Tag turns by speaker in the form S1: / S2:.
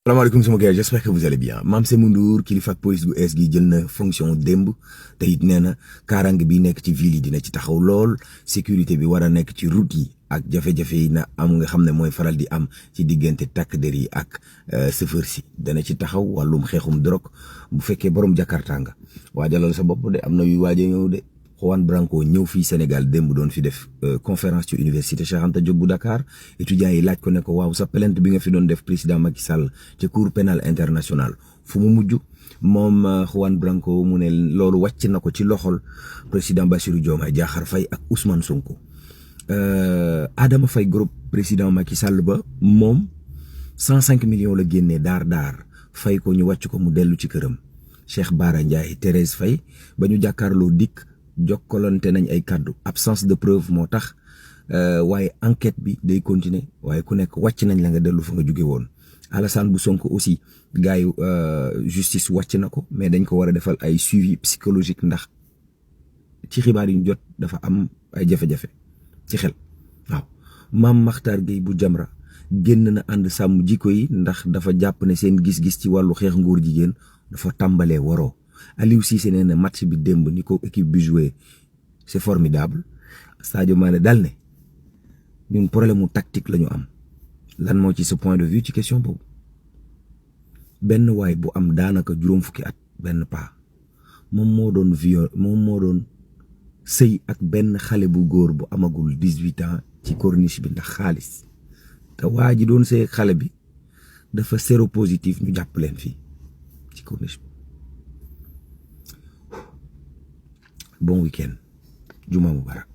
S1: salaamaaleykum sama gars j'espère que vous allez bien Mame Sémou Ndour kilifa ak police gu es gi jël na fonction démb te it nee na kaaraange bi nekk ci ville yi dina ci taxaw lool sécurité bi war a nekk ci route yi ak jafe-jafe yi na am nga xam ne mooy faral di am ci diggante takk der yi ak chauffeur si dana ci taxaw wàllum xeexum drogue bu fekkee borom Jakarta nga waajalal sa bopp de am na yu waaje ñëw de. Juan Branco ñëw fii Sénégal démb doon fi def conférence ci université Cheikh Anta Diop bu Dakar étudiants yi laaj ko ne ko waaw sa plainte bi nga fi doon def président Macky Sall ci cour pénal international fu mu mujj moom Juan Branco mu ne loolu wàcc na ko ci loxol président Bassirou Diomaye Diakhar Faye ak Ousmane Sonko Adama Faye groupe président Macky Sall ba moom 105 millions la génnee daar fay ko ñu wàcc ko mu dellu ci këram Cheikh Bara Ndiaye Thérèse Faye ba ñu jàkkaarloo dikk jokkalante nañ ay kàddu absence de preuve moo tax waaye enquête bi day continuer waaye ku nekk wàcc nañ la nga dellu fa nga jóge woon Alassane bu Sonko aussi gars yi justice wàcc na ko mais dañ ko war a defal ay suivi psychologique ndax ci xibaar yi ñu jot dafa am ay jafe-jafe ci xel waaw Mame Makhtar Gueye bu Jamra génn na ànd sàmm jikko yi ndax dafa jàpp ne seen gis-gis ci wàllu xeex nguur jigéen dafa tàmbalee waroo Aliou Cissé nee na match bi démb ni ko équipe bi joué c'est formidable Sadio Mané dal ne ñun problème mu tactique la ñu am lan moo ci ce point de vue ci question boobu benn waay bu am daanaka juróom fukki at benn paa moom moo doon sëy ak benn xale bu góor bu amagul 18 ans ci corniche bi ndax xaalis te waa ji doon sëy ak xale bi dafa séropositif ñu jàpp leen fii ci corniche bi. Bon week-end. Juma Mubarak.